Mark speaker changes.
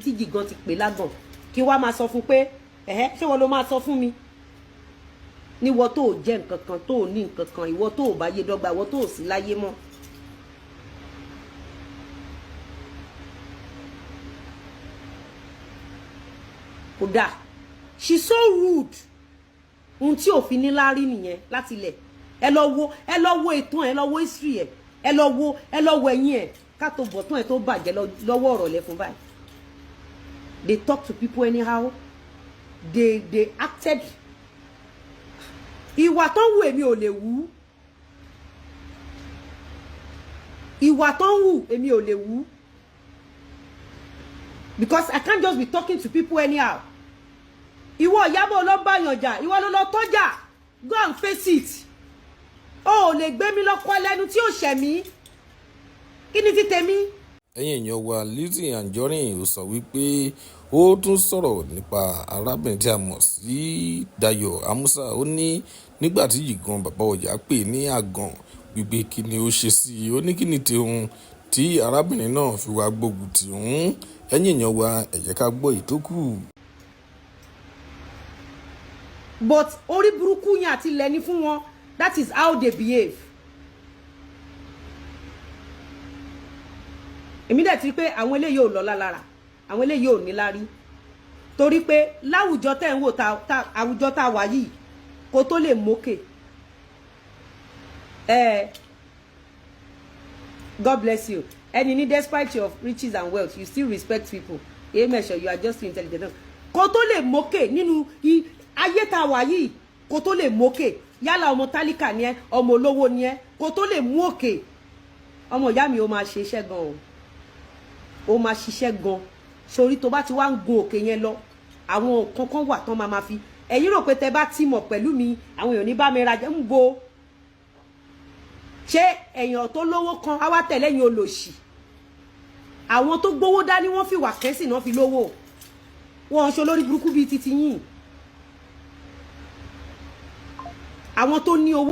Speaker 1: Tí Jigan ti pè lágàn, kí wàá máa sọ fún pé ẹ̀hẹ́, ṣé wọ́n ló máa sọ fún mi níwọ tó jẹ́ nǹkan kan, tó ní nǹkan kan, ìwọ tó bá yé dọ́gba, ìwọ tó sí láyé mọ́. Kódà she's so rude. Ohun tí òfin ní láárí nìyẹn láti ilẹ̀. Ẹ lọ wo, ẹ lọ wo ìtàn ẹ, lọ wo history ẹ, ẹ lọ wo, ẹ lọ wo ẹ̀yìn ẹ, ká tó bọ̀ tán ẹ tó bàjẹ́ lọ́wọ́ ọ̀rọ̀ lẹ fún báyìí. They talk to people anyhow. They acted. Ìwà tó ń wù, èmi ò lè wù. Ìwà tó ń wù, èmi ò lè wù, because I can't just be talking to people anyhow. Ìwọ Ìyábọ̀ ló bá yàn jà, ìwọ ló lọ tọ́jà. Go and face it. O ò lè gbé mi lọ́kọ́ ẹlẹ́nu tí ò ṣẹ̀ mí. Kí ni ti tèmi?
Speaker 2: Ẹ̀yin èèyàn wa, Lizzy Anjorin ó sọ wípé ó tún sọ̀rọ̀ nípa arábìnrin tí a mọ̀ sí Dayo Amusa. Ó ní nígbà tí Jigan bàbá ọjà pè ní àgàn, wípé kí ni ó ṣe sí i. Ó ní kí ni tòun tí arábìnrin náà fi wá gbógun tì òun. Ẹ̀yin èèyàn wa, ẹ jẹ́ ká gbọ́ ìtókù.
Speaker 1: But orí burúkú yẹn àti ilẹ̀ ni fún wọn. That is how they behave. Èmi dẹ̀ ti rí pé àwọn eléyìí ò lọ́lá lára, àwọn eléyìí ò ní lárí, torí pé láwùjọ tẹ́ ń wò ta, àwùjọ tá a wà yìí, kó tó lè mókè ẹ. God bless you. Ẹni ní despite your riches and wealth, you still respect people. Amen. Sure, you are just too intelligent. Kó tó lè mókè nínú ayé tá a wà yìí, kó tó lè mókè, yálà ọmọ tálíkà ni ẹ, ọmọ olówó ni ẹ, kó tó lè mú òkè, ọmọ ìyá mi, ó máa ṣe iṣẹ́ gan o, ó máa ṣiṣẹ́ gan. Sórí tó bá ti wá ń gun òkè yẹn lọ, àwọn nǹkan kan wà tán máa ma fi ẹ̀yin rò pé tẹ bá tí mọ̀ pẹ̀lú mi, àwọn èèyàn ní bá mi rajà ń bo. Ṣé èèyàn tó lówó kan á wá tẹ̀lé ẹ̀yin olòṣì? Àwọn tó gbówó dání, wọ́n fi wà kẹ́sì náà fi lówó wọn ṣe olórí burúkú bíi titi yín. Àwọn tó ní owó.